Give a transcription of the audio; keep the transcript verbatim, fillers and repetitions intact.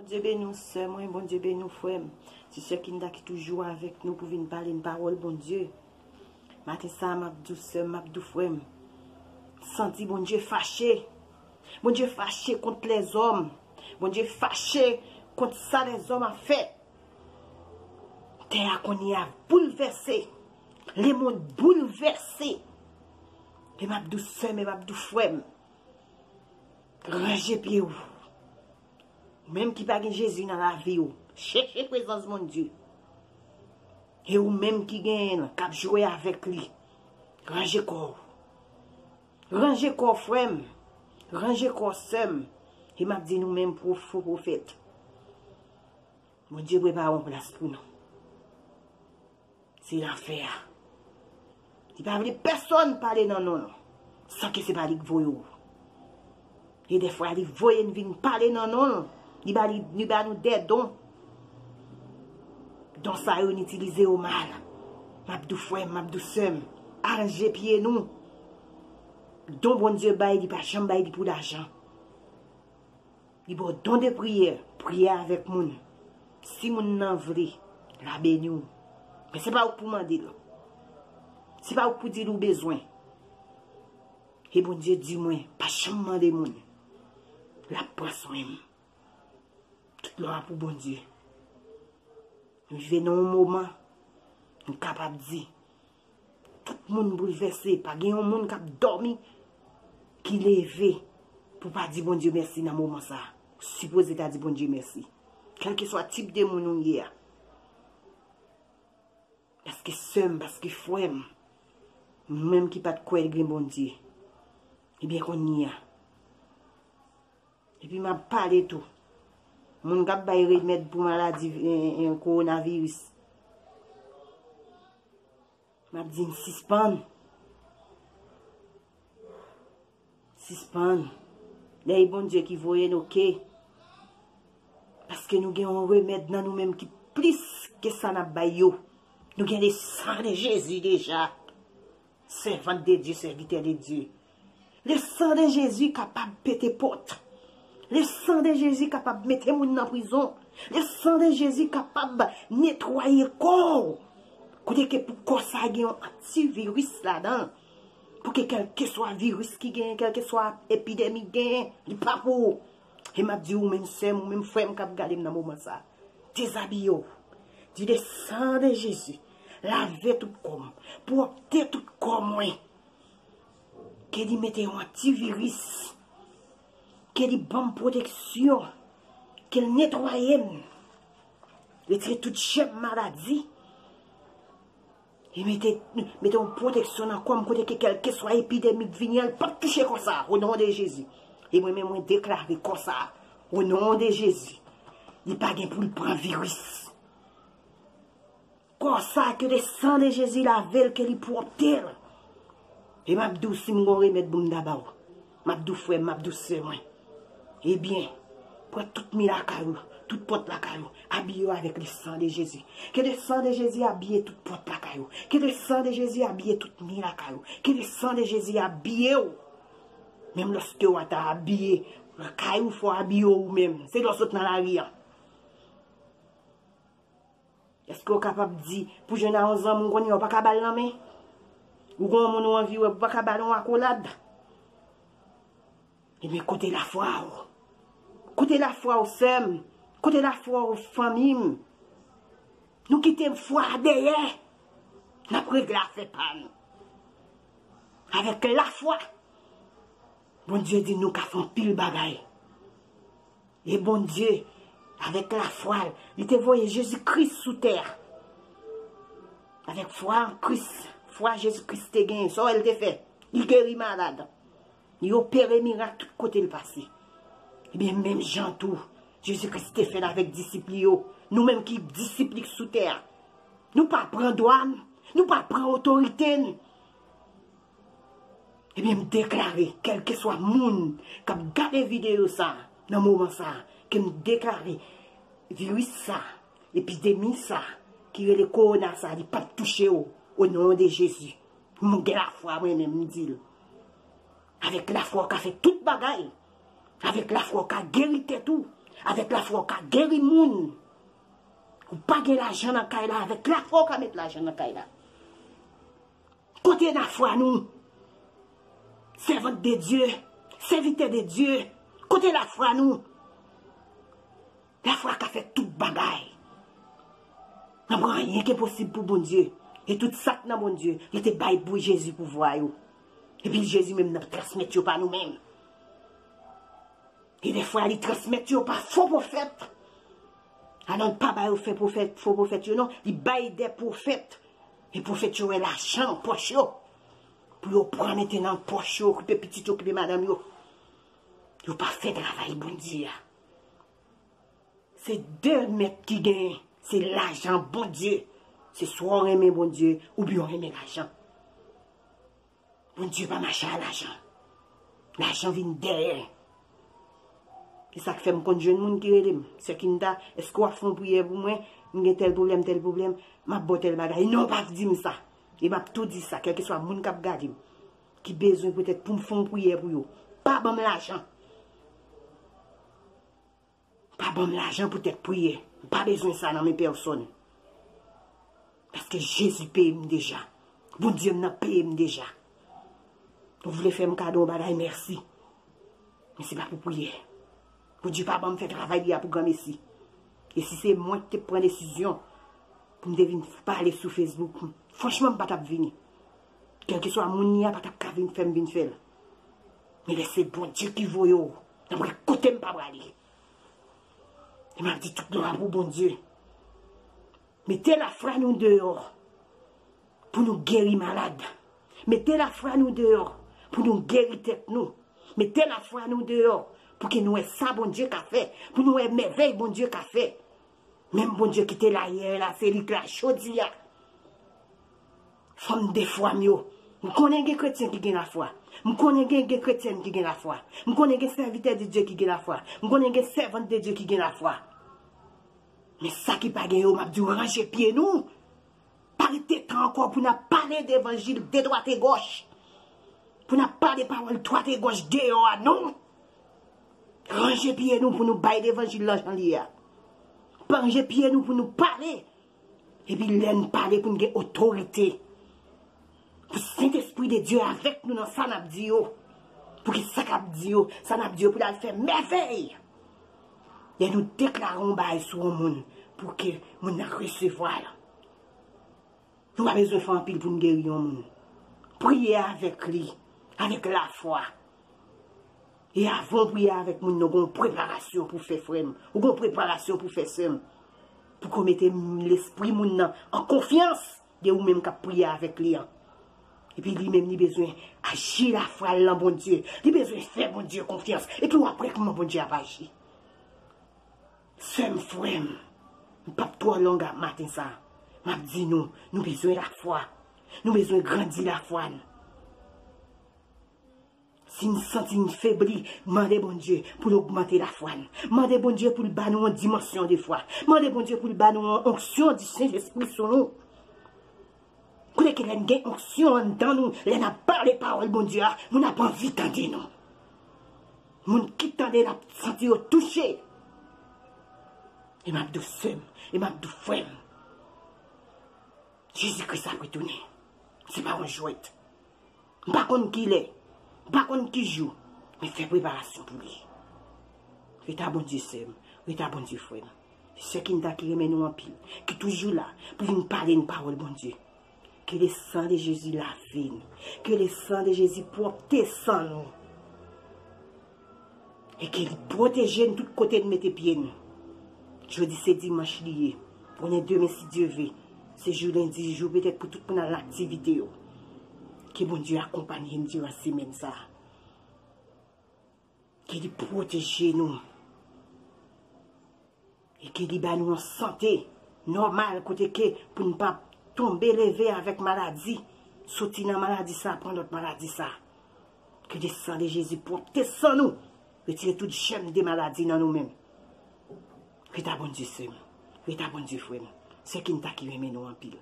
Bondye beni w, sè mwen, Bondye beni w, frè m. Se sè Kinda ki toujou avèk nou pou vin pale n pawòl Bondye. Maten sa a, m ap di w, sè m, m ap di w, frè m, santi Bondye fache. Bondye fache kont lèzòm. Bondye fache kont sa lèzòm ap fè. Tè a kounye a boulvèse. Lemonn boulvèse. E m ap di w, sè m, e m ap di w, frè m, ranje pye w. Ou menm ki pa gen Jezi nan lavi w, chèche prezans Bondye. E ou menm ki genyen l, k ap jwe avèk li, ranje kò w. Ranje kò w, frè m. Ranje kò w, sè m. E m ap di nou menm, pwo-, fo pwofèt, Bondye prepare yon plas pou nou. Se lanfè a. Li pa vle pèsonn pale nan non l, san ke se pa li k voye w. E dèfwa, li voye n vin pale nan non l. Li ba, li, li ba nou de don. Don sa yo, n itilize yo mal. M ap di w, frè m, m ap di w, sè m, ranje pye nou. Don Bondye bay, li pa janm bay li pou lajan. Li ba w don de priyè, priye avèk moun. Si moun nan vle, l a beni w. Men se pa ou k pou mande l. Se pa ou k pou di l ou bezwen. E Bondye di mwen, pa janm mande moun. L ap pran swen m. Tout glwa pou Bondye. M rive nan yon moman, m kapab di, tout moun boulvèse, pa gen yon moun k ap dòmi, ki leve pou pa di Bondye mèsi nan moman sa a. Ou sipoze ta di Bondye mèsi. Kèlkeswa tip de moun ou ye a. Paske sè m, paske frè m, mwen menm ki pa t kwè gen Bondye, ebyen kounye a, epi m ap pale tou. Moun k ap bay remèd pou maladi, en, en, kowonaviris. M ap di n sispann. Sispann. Lè e Bondye ki voye n, oke. Paske nou gen yon remèd nan nou menm ki plis ke sa n ap bay yo. Nou gen le sang de Jezi deja. Sèvant de Dye, sèvitè de Dye. Le sang de Jezi kapab pete pòt. Le sang de Jezi kapab mete moun nan prizon. Le sang de Jezi kapab netwaye kò w. Kote ke pou kò sa gen yon antiviris ladan l. Pou ke kèlkeswa viris ki genyen, kèlkeswa epidemi genyen, li pa pou ou. E m ap di ou menm sè m, ou menm frè m k ap gade m nan moman sa, dezabiye w. Di le sang de Jezi, lave tout kò m, pwòpte tout kò mwen. Ke li mete yon antiviris. Ke li ban m pwoteksyon. Ke l netwaye m. Retire tout jèm maladi. E mete, mete yon pwoteksyon nan kò m kote ke kèlkeswa epidemi k vini an, l p ap touche kò sa a, o non de Jezi. E mwen menm, mwen deklare kò sa a, o non de Jezi. Li pa gen pou l pran viris. Kò sa ke le sang de Jezi lave l, ke li pwòpte l. E m ap di w, si m gon remèd pou m ta ba w, m ap di w, frè m, m ap di w, sè mwen. Ebyen, pran tout mi lakay ou, tout pòt lakay ou, abiye yo avèk le sang de Jezi. Ke le sang de Jezi abiye tout pòt lakay ou. Ke le sang de Jezi abiye tout mi lakay ou. Ke le sang de Jezi abiye w. Menm lòske w ata abiye lakay ou, fò w abiye w ou menm. Se lè w sot nan lari a. Èske w kapab di, pou jwenn a yon zanmi w kounye a, w pa ka ba l nan men? Ou gen yon moun ou anvi wè, w pa ka ba l yon akolad? Ebyen, kote lafwa w? Kote lafwa w, sè m? Kote lafwa w, fanmi m? Nou kite fwa a dèyè. N ap regle afè pa nou. Avèk lafwa, Bondye di nou ka fè anpil bagay. E Bondye, avèk lafwa l, li te voye Jezi Kris sou tè a. Avèk fwa an Kris, fwa Jezi Kris te genyen, sa w wè l te fè? Li geri malad. Li opere mirak tout kote l pase. Ebyen, menm jan tou, Jezi Kris te fè l avèk disip li yo. Nou menm ki disip li k sou tè a, nou pa pran dwa n, nou pa pran otorite n. Ebyen, m deklare, kèlkeswa moun k ap gade videyo sa a, nan moman sa a, ke m deklare, viris sa a, epidemi sa a, ki rele kowona sa a, li p ap touche w, o non de Jezi. M gen lafwa, mwen menm, m di l. Avèk lafwa, w ka fè tout bagay. Avèk lafwa, w ka geri tèt ou. Avèk lafwa, w ka geri moun. Ou pa gen lajan nan kay la, avèk lafwa, w ka met lajan nan kay la. Kote lafwa nou? Sèvant de Dye, sèvitè de Dye, kote lafwa nou? Lafwa ka fè tout bagay. Nan pran anyen ki enposib pou Bondye. E tout sa k nan Bondye, yo te bay pou Jezi pouvwa yo. Epi Jezi menm nan transmèt yo pa nou menm. E dèfwa li transmèt yo pa fo pwofèt. Alò, li pa ba yo fè pwofèt, fo pwofèt yo non, li bay de pwofèt. E pwofèt yo wè lajan nan pòch yo. Pou yo pran mete nan pòch yo, okipe pitit yo, okipe madanm yo. Yo pa fè travay Bondye a. Se de mèt ki genyen, se lajan Bondye. Se swa w renmen Bondye, oubyen w renmen lajan. Bondye pa mache a lajan. Lajan vin dèyè. Se sa k fè m konn jwenn moun ki rele m. Sè Kinda, èske w ap fè yon priyè pou mwen? M gen tèl pwoblèm, tèl pwoblèm. M ap ba w tèl bagay. Non, pa di m sa. E m ap tou di sa, kèlkeswa moun k ap gade m, ki bezwen petèt pou m fè yon priyè pou yo. Pa ban m lajan. Pa ban m lajan poutèt priyè. M pa bezwen sa nan men pèsonn. Paske Jezi peye m deja. Bondye m nan peye m deja. Ou vle fè m kado yon bagay, mèsi. Men se pa pou priyè. Bondye pa ban m fè travay li a pou granmesi. E si se mwen ki te pran desizyon pou m te vin pale sou Facebook, franchman, m pa t ap vini. Kèlkeswa moun li a pa t ap ka vin fè m vin fè l. Men lè se Bondye ki voye w, nan mwen kote m pa prale. E m ap di tout glwa pou Bondye. Mete lafwa nou deyò pou nou geri malad. Mete lafwa nou deyò pou nou geri tèt nou. Mete lafwa nou deyò pou ke nou wè sa Bondye ka fè, pou nou wè mèvèy Bondye ka fè. Menm Bondye ki te la yè la, se li k la jodi a. Fanm de fwa m yo. M konnen gen kretyen ki gen lafwa. M konnen gen, gen kretyèn ki gen lafwa. M konnen gen sèvitè de Dye ki gen lafwa. M konnen gen sèvant de Dye ki gen lafwa. Men sa ki pa gen yo, m ap di w ranje pye nou. Pa rete tan ankò pou n ap pale devanjil de dwat e gòch. Pou n ap pale pawòl dwat e gòch deyò a, non. Ranje pye nou pou nou bay levanjil lan jan li ye a. Ranje pye nou pou nou pale. Epi lè n pale pou n gen otorite. Pou Sentespri de Dye avèk nou nan sa n ap di yo. Pou ki sa k ap di yo, sa n ap di yo pou l al fè mèvèy. Lè nou deklare yon bagay sou yon moun, pou ke moun nan resevwa l. Nou pa bezwen fè anpil pou n geri yon moun. Priye avèk li, avèk lafwa. E avan w priye avèk moun nan, gen yon preparasyon pou fè, frè m. Ou gen yon preparasyon pou fè, sè m. Pou ke w mete lespri moun nan an konfyans de ou menm k ap priye avèk li an. Epi li menm li bezwen aji lafwa l nan Bondye. Li bezwen fè Bondye konfyans. Epi w ap wè kòman Bondye ap aji. Sè m, frè m, m p ap twò long a maten sa. M ap di nou, nou bezwen lafwa. Nou bezwen grandi lafwa n. Si n santi n febli, mande Bondye pou l ogmante lafwa n. Mande Bondye pou l ba nou yon dimansyon de fwa. Mande Bondye pou l ba nou yon onksyon di Sentespri sou nou. Kote ke lè n gen onksyon anndan nou, lè n ap pale pawòl Bondye a, moun ap anvi tande nou. Moun ki tande l ap santi yo touche. E m ap di w sè m, e m ap di w frè m. Jezi Kris ap retounen. Se pa yon jwèt. M pa konn kilè, m pa konn ki jou, men fè preparasyon pou li. Ret a Bondye sè m, ret a Bondye frè m. Sè Kinda ki renmen nou anpil, ki toujou la pou vin pale n pawòl Bondye. Ke le san de Jezi lave n. Ke le san de Jezi pwòpte san nou. E ke li pwoteje n tout kote n mete pye n. Jodi se dimanch li ye. Konnen demen, si Dye ve, se jou lendi, jou petèt pou tout moun al aktivite yo. Ke Bondye akonpanye n diran semèn sa a. Ke li pwoteje nou. E ke li ba nou yon sante nòmal kote ke pou n pa tonbe leve avèk maladi, soti nan maladi sa, pran lòt maladi sa. Ke le san de Jezi pwòpte san nou, retire tout jèm de maladi nan nou menm. Ret a Bondye sè m, ret a Bondye frè m. Sè Kinda ki renmen nou anpil.